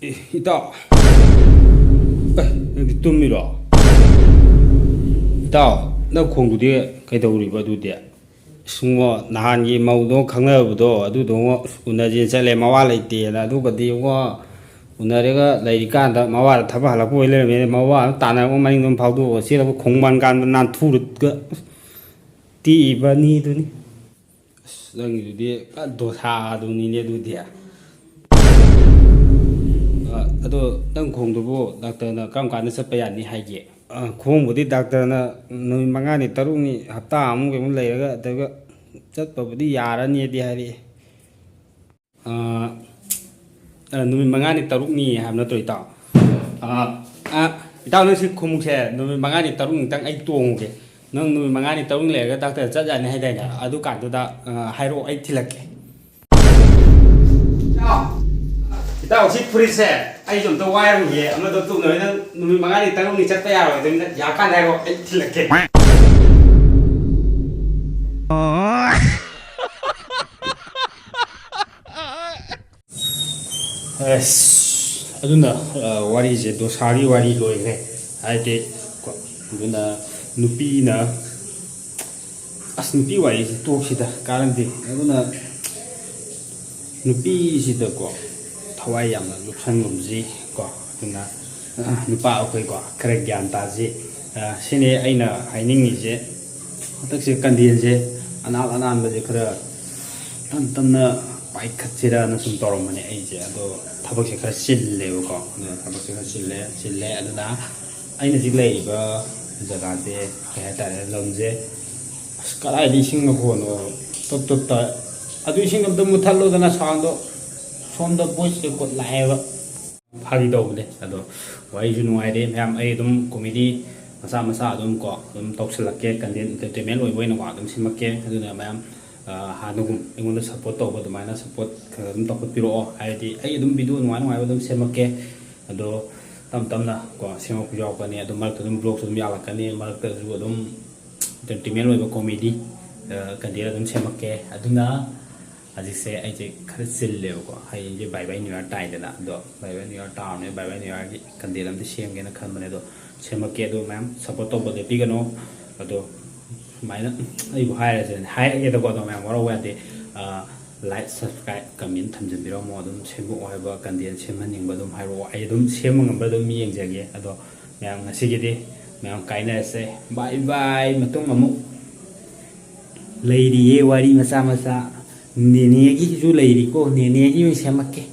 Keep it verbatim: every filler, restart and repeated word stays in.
ꯑꯦ, ꯏꯇꯥꯎ꯫ ꯑꯦ, ꯅꯪꯗꯤ ꯇꯨꯝꯃꯤꯔꯣ? ꯏꯇꯥꯎ, ꯅꯪ ꯈꯣꯡꯗꯨꯗꯤ ꯀꯩꯗꯧꯔꯤꯕ ꯑꯗꯨꯗꯤ? ꯁꯨꯝꯉꯣ, ꯅꯍꯥꯟꯒꯤ ꯃꯧꯗꯣ ꯈꯪꯅꯕꯗꯣ, ꯑꯗꯨꯗꯣꯉꯣ, ꯎꯅꯁꯦ ꯆꯠꯂꯦ, ꯃꯋꯥ ꯂꯩꯇꯦꯅ꯫ ꯑꯗꯨꯒꯗꯤ ꯉꯣ, ꯎꯅꯔꯒ ꯂꯩꯔꯤꯀꯥꯟꯗ ꯃꯋꯥꯗ ꯊꯕꯛ ꯍꯜꯂꯛꯄ ꯑꯣꯏ ꯂꯩꯔꯝꯃꯦ꯫ ꯃꯋꯥ ꯑꯃ ꯇꯥꯟꯅꯔꯛꯄ, ꯃꯅꯤꯡꯗ ꯑꯃ ꯐꯥꯎꯗꯣꯛꯑꯒ ꯆꯦꯜꯂꯛꯄ, ꯈꯣꯡꯕꯥꯟ ꯀꯥꯟꯗ ꯅꯥꯟꯊꯨꯔꯒ ꯇꯦꯛꯏꯕꯅꯤꯗꯨꯅꯤ꯫ ꯑꯁ, ꯅꯪꯒꯤꯗꯨꯗꯤ ꯄꯨꯔꯥ ꯗꯣꯁꯥꯗꯨꯅꯤꯅꯦ ꯑꯗꯨꯗꯤ꯫ ꯑ, ꯑꯗꯣ ꯅꯪ ꯈꯣꯡꯗꯨꯕꯨ ꯗꯥꯛꯇꯔꯅ ꯀꯔꯝ ꯀꯥꯟꯗ ꯆꯠꯄ ꯌꯥꯅꯤ ꯍꯥꯏꯒꯦ? ꯑ, ꯈꯣꯡꯕꯨꯗꯤ ꯗꯥꯛꯇꯔꯅ ꯅꯨꯃꯤꯠ ꯃꯉꯥꯅꯤ ꯇꯔꯨꯛꯅꯤ, ꯍꯞꯇꯥ ꯑꯃꯨꯛ ꯀꯩꯃꯨꯛ ꯂꯩꯔꯒ ꯑꯗꯨꯒ ꯆꯠꯄꯕꯨꯗꯤ ꯌꯥꯔꯅꯤꯗꯤ ꯍꯥꯏꯔꯛꯑꯦ꯫ ꯑ, ꯑ, ꯅꯨꯃꯤꯠ ꯃꯉꯥꯅꯤ ꯇꯔꯨꯛꯅꯤ ꯍꯥꯏꯕ ꯅꯠꯇ꯭ꯔꯣ, ꯏꯇꯥꯎ? ꯑ, ꯑ, ꯏꯇꯥꯎ, ꯅꯪ ꯁꯤ ꯈꯣꯡꯎꯞꯁꯦ ꯅꯨꯃꯤꯠ ꯃꯉꯥꯅꯤ ꯇꯔꯨꯛꯅꯤꯇꯪ ꯑꯩ ꯇꯣꯡꯉꯨꯒꯦ꯫ ꯅꯪ ꯅꯨꯃꯤꯠ ꯃꯉꯥꯅꯤ ꯇꯔꯨꯛꯅꯤ ꯂꯩꯔꯒ ꯗꯥꯛꯇꯔ ꯆꯠ ꯌꯥꯅꯤ ꯍꯥꯏꯗꯥꯏꯅꯦ? ꯑꯗꯨ ꯀꯥꯟꯗꯨꯗ, ꯑ, ꯍꯥꯏꯔꯛꯑꯣ, ꯑꯩ ꯊꯤꯜꯂꯛꯀꯦ꯫ ꯏꯇꯥꯎ, ꯏꯇꯥꯎ, ꯁꯤ ꯐꯨꯔꯤꯠꯁꯦ ꯑꯩꯁꯨ ꯑꯝꯇ ꯋꯥꯏꯔꯨꯒꯦ, ꯑꯃꯗꯣ ꯇꯨꯅꯕ꯫ ꯅꯪ ꯅꯨꯃꯤꯠ ꯃꯉꯥꯅꯤ ꯇꯔꯨꯛꯅꯤ ꯆꯠꯄ ꯌꯥꯔꯣꯏꯗꯕꯅꯤꯅ, ꯌꯥꯔꯀꯥꯟꯗ ꯍꯥꯏꯔꯛꯑꯣ, ꯑꯩ ꯊꯤꯜꯂꯛꯀꯦ꯫ ꯑꯁ, ꯑꯗꯨꯅ, ꯑ, ꯋꯥꯔꯤꯁꯦ, ꯗꯣꯁꯥꯒꯤ ꯋꯥꯔꯤ ꯂꯣꯏꯈ꯭ꯔꯦ꯫ ꯍꯥꯏꯗꯤ, ꯀꯣ, ꯑꯗꯨꯅ ꯅꯨꯄꯤꯅ, ꯑꯁ, ꯅꯨꯄꯤ ꯋꯥꯔꯤꯁꯦ ꯇꯣꯛꯁꯤꯗ, ꯀꯥꯟꯅꯗꯦ꯫ ꯑꯗꯨꯅ ꯅꯨꯄꯤꯁꯤꯗꯀꯣ, ꯊꯋꯥꯏ ꯌꯥꯝꯅ ꯂꯨꯞꯁꯟꯒꯨꯝꯁꯤ ꯀꯣ꯫ ꯑꯗꯨꯅ, ꯑ, ꯅꯨꯄꯥ ꯑꯩꯈꯣꯏꯀꯣ, ꯈꯔ ꯒ꯭ꯌꯥꯟ ꯇꯥꯁꯤ꯫ ꯑ, ꯁꯤꯅꯤ ꯑꯩꯅ ꯍꯥꯏꯅꯤꯡꯉꯤꯁꯦ꯫ ꯍꯟꯗꯛꯁꯦ ꯀꯟꯗꯦꯟꯁꯦ ꯑꯅꯥꯜ ꯑꯅꯥꯟꯕꯁꯦ ꯈꯔ ꯇꯞ ꯇꯞꯅ ꯄꯥꯏꯈꯠꯁꯤꯔꯅ ꯁꯨꯝ ꯇꯧꯔꯝꯕꯅꯦ ꯑꯩꯁꯦ꯫ ꯑꯗꯣ ꯊꯕꯛꯁꯦ ꯈꯔ ꯆꯤꯜꯂꯦꯕꯀꯣ꯫ ꯑꯗꯨꯅ ꯊꯕꯛꯁꯦ ꯈꯔ ꯆꯤꯜꯂꯦ, ꯆꯤꯜꯂꯦ꯫ ꯑꯗꯨꯅ ꯑꯩꯅ ꯍꯧꯖꯤꯛ ꯂꯩꯔꯤꯕ ꯖꯒꯥꯁꯦ, ꯀꯩ ꯍꯥꯏꯇꯥꯔꯦ, ꯂꯝꯁꯦ, ꯑꯁ, ꯀꯗꯥꯏꯗ ꯏꯁꯤꯡ ꯃꯈꯣꯟꯅꯣ? ꯇꯨꯞ ꯇꯨꯞ ꯇꯥꯏ꯫ ꯑꯗꯨ ꯏꯁꯤꯡ ꯑꯝꯇ ꯃꯨꯠꯊꯠꯂꯣꯗꯅ, sound ꯗꯣ꯫ ꯁꯣꯝꯗ voice record ꯂꯥꯛꯑꯦꯕ꯫ ꯐꯥꯒꯤ ꯇꯧꯕꯅꯦ꯫ ꯑꯗꯣ ꯋꯥꯔꯤꯁꯨ ꯅꯨꯡꯉꯥꯏꯔꯦ ꯃꯌꯥꯝ꯫ ꯑꯩ ꯑꯗꯨꯝ comedy ꯃꯆꯥ ꯃꯆꯥ ꯑꯗꯨꯝ ꯀꯣ, ꯑꯗꯨꯝ ꯇꯧꯁꯤꯜꯂꯛꯀꯦ, content entertainment ꯑꯣꯏꯕ ꯑꯣꯏꯅꯀꯣ ꯑꯗꯨꯝ ꯁꯦꯝꯃꯛꯀꯦ꯫ ꯑꯗꯨꯅ ꯃꯌꯥꯝ, ꯑ, ꯍꯥꯟꯅꯒꯨꯝ ꯑꯩꯉꯣꯟꯗ support ꯇꯧꯕ ꯑꯗꯨꯃꯥꯏꯅ support ꯈꯔ ꯑꯗꯨꯝ ꯇꯧꯈꯠꯄꯤꯔꯛꯑꯣ꯫ ꯍꯥꯏꯗꯤ ꯑꯩ ꯑꯗꯨꯝ video ꯅꯨꯡꯉꯥꯏ ꯅꯨꯡꯉꯥꯏꯕ ꯑꯗꯨꯝ ꯁꯦꯝꯃꯛꯀꯦ꯫ ꯑꯗꯣ ꯇꯞ ꯇꯞꯅ ꯀꯣ ꯁꯦꯝꯃꯛꯄꯁꯨ ꯌꯥꯎꯔꯛꯀꯅꯤ꯫ ꯑꯗꯨ ꯃꯔꯛꯇ ꯑꯗꯨꯝ vlog ꯁꯨ ꯑꯗꯨꯝ ꯌꯥꯎꯔꯛꯀꯅꯤ꯫ ꯃꯔꯛꯇꯁꯨ ꯑꯗꯨꯝ entertainment ꯑꯣꯏꯕ comedy, ꯑ, content ꯑꯗꯨꯝ ꯁꯦꯝꯃꯛꯀꯦ꯫ ꯑꯗꯨꯅ ꯍꯧꯖꯤꯛꯁꯦ ꯑꯩꯁꯦ ꯈꯔ ꯆꯤꯜꯂꯦꯕꯀꯣ, ꯍꯌꯦꯡꯁꯦ ꯕꯥꯏ ꯕꯥꯏ ꯅ꯭ꯌꯨ ꯌꯥꯔ ꯇꯥꯏꯗꯅ꯫ ꯑꯗꯣ ꯕꯥꯏ ꯕꯥꯏ ꯅ꯭ꯌꯨ ꯌꯥꯔ ꯇꯥꯔꯕꯅꯤꯅ ꯕꯥꯏ ꯕꯥꯏ ꯅ꯭ꯌꯨ ꯌꯥꯔꯒꯤ ꯀꯟꯇꯦꯟ ꯑꯝꯇ ꯁꯦꯝꯒꯦꯅ ꯈꯟꯕꯅꯦ꯫ ꯑꯗꯣ ꯁꯦꯝꯃꯛꯀꯦ꯫ ꯑꯗꯣ ꯃꯌꯥꯝ ꯁꯞꯄꯣꯔꯠ ꯇꯧꯕ ꯂꯦꯞꯄꯤꯒꯅꯣ꯫ ꯑꯗꯣ ꯁꯨꯃꯥꯏꯅ ꯑꯩꯕꯨ ꯍꯥꯏꯔꯁꯦ, ꯍꯥꯏꯔꯒꯦꯗꯀꯣ꯫ ꯑꯗꯣ ꯃꯌꯥꯝ ꯋꯥꯔꯧꯕ ꯌꯥꯗꯦ꯫ ꯂꯥꯏꯛ, ꯁꯕꯁꯀ꯭ꯔꯥꯏꯕ, ꯀꯃꯦꯟ ꯊꯝꯖꯤꯟꯕꯤꯔꯝꯃꯣ꯫ ꯑꯗꯨꯝ ꯁꯦꯝꯗꯣꯛꯑꯣ ꯍꯥꯏꯕ ꯀꯟꯇꯦꯟ ꯁꯦꯝꯍꯟꯅꯤꯡꯕ ꯑꯗꯨꯝ ꯍꯥꯏꯔꯛꯑꯣ, ꯑꯩ ꯑꯗꯨꯝ ꯁꯦꯝꯕ ꯉꯝꯕ ꯑꯗꯨꯝ ꯌꯦꯡꯖꯒꯦ꯫ ꯑꯗꯣ ꯃꯌꯥꯝ ꯉꯁꯤꯒꯤꯗꯤ ꯃꯌꯥꯝ ꯀꯥꯏꯅꯔꯁꯦ, ꯕꯥꯏ ꯕꯥꯏ꯫ ꯃꯇꯨꯡ ꯑꯃꯨꯛ ꯂꯩꯔꯤꯌꯦ ꯋꯥꯔꯤ ꯃꯆꯥ ꯃꯆꯥ꯫ ꯅꯦꯅꯦꯒꯤꯁꯨ ꯂꯩꯔꯤꯀꯣ, ꯅꯦꯅꯦꯒꯤ ꯑꯣꯏꯅ ꯁꯦꯝꯃꯛꯀꯦ꯫